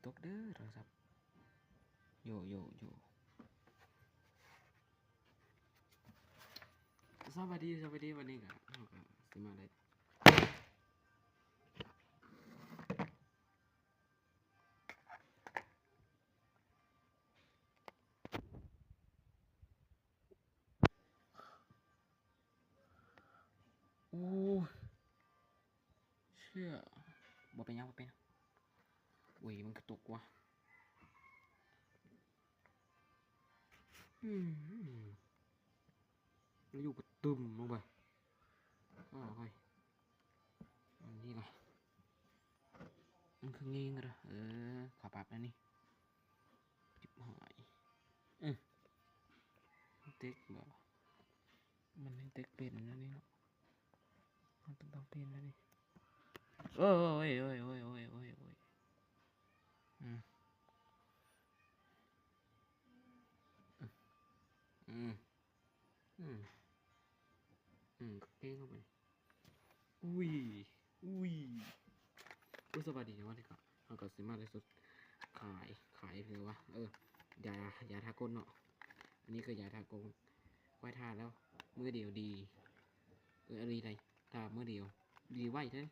ຕົກເດີໂທລະສັບ. ໂຢ ໂຢ ໂຢ ສະບາຍດີ ສະບາຍດີ. ວັນນີ້ກະ ເຮົາກະຊິມາໄດ້ ໂອ້ຍ ເຊື່ອ ບໍ່ເປັນຫຍັງ ບໍ່ເປັນຫຍັງ. ໂອ້ຍ ມັນກະຕົກວ່າ ອືມ ແລ້ວຢູ່ປະຕຶມລົງໄປ. ໂອ້ຍ ອັນນີ້ລະ ມັນຄືເງງລະ ເອີ ຂາປັບແລ້ວນີ້ ຈິບຫາຍ. ອື ເຕັກບໍ່ ມັນຍັງເຕັກເປັນແນວນີ້ເນາະ ມັນຕ້ອງເປັນແນວນີ້. ໂອ້ຍ ໂອ້ຍ ໂອ້ຍ ໂອ້ຍ ໂອ້ຍ ໂອ້ຍ ອືມ ອືມ ອືມ ອືມ ເກງເຂົ້າໄປ. ອຸ້ຍ ອຸ້ຍ ອຸ້ຍ ສະບາຍດີເນາະ. ວັນນີ້ກະ ເຮົາກະຊິມາໄລຟ໌ສົດຂາຍ ຂາຍເລີຍວ່າ ເອີ ຢາ ຢາທາກົ້ນເນາະ. ອັນນີ້ຄືຢາທາກົ້ນ ຂ້ອຍທາແລ້ວມື້ດຽວດີ ເອີ ອີ່ຫຼີໃດ໋ ທາມື້ດຽວດີໄວແທ້.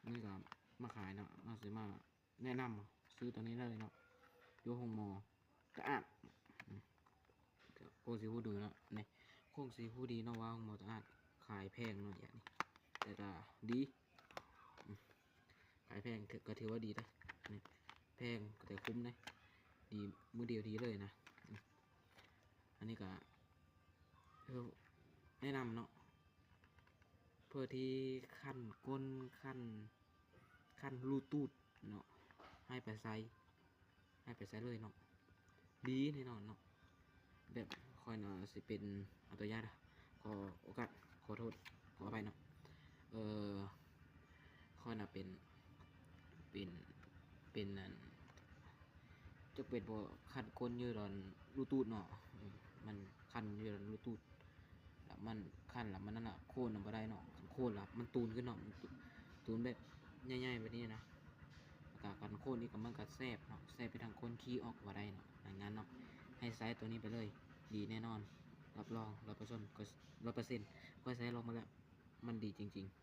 ອືມ ນີ້ກະມາຂາຍເນາະ ເຮົາຊິມາ ແນະນຳຊື້ໂຕນີ້ເລີຍເນາະ ຢູ່ໂຮງໝໍຕະອາດ. ອືມ ຄົງຊິຮູ້ດີເນາະ ນີ້ ຄົງຊິຮູ້ດີເນາະວ່າໂຮງໝໍຕະອາດຂາຍແພງເນາະ ຢ່າງນີ້ ແຕ່ກະດີ. ອືມ ຂາຍແພງກະຖືວ່າດີນະ ນີ້ ແພງກະແຕ່ຄຸ້ມເດ້ ດີ ມື້ດຽວດີເລີຍນະ. ອືມ ອັນນີ້ກະ ເອີ ແນະນຳເນາະ ເພື່ອທີ່ຄັນກົ້ນ ຄັນ ຄັນຮູຕູດເນາະ ໃຫ້ໄປໃຊ້ ໃຫ້ໄປໃຊ້ເລີຍເນາະ ດີແນ່ນອນເນາະ. ແບບຂ້ອຍນະຊິເປັນ ເອົາຕົວຢ່າງເດີ ຂໍໂອກາດ ຂໍໂທດ ຂໍອະໄພເນາະ ເອີ ຂ້ອຍນະເປັນ ເປັນ ເປັນອັນ ຈັກເປັນບໍ່ ຄັນກົ້ນຢູ່ດອນຮູຕູດເນາະ ອືມ ມັນຄັນຢູ່ດອນຮູຕູດ ລະມັນຄັນລະມັນນັ້ນລະ ໂຄ່ນນຳບໍ່ໄດ້ເນາະ ຄັນໂຄ່ນລະມັນຕູນຂຶ້ນເນາະ ມັນຕູນແບບໃຫຍ່ໆແບບນີ້ນະ ລະກະຄັນໂຄ່ນອີກກະມັນກະແສບເນາະ ແສບໄປທາງກົ້ນ ຂີ້ອອກບໍ່ໄດ້ເນາະ. ດັ່ງນັ້ນເນາະ ໃຫ້ໃຊ້ໂຕນີ້ໄປເລີຍ ດີແນ່ນອນ ຮັບຮອງ ຮ້ອຍເປີເຊັນ ຮ້ອຍເປີເຊັນ ຂ້ອຍໃຊ້ລອງມາແລ້ວ ມັນດີຈິງໆ.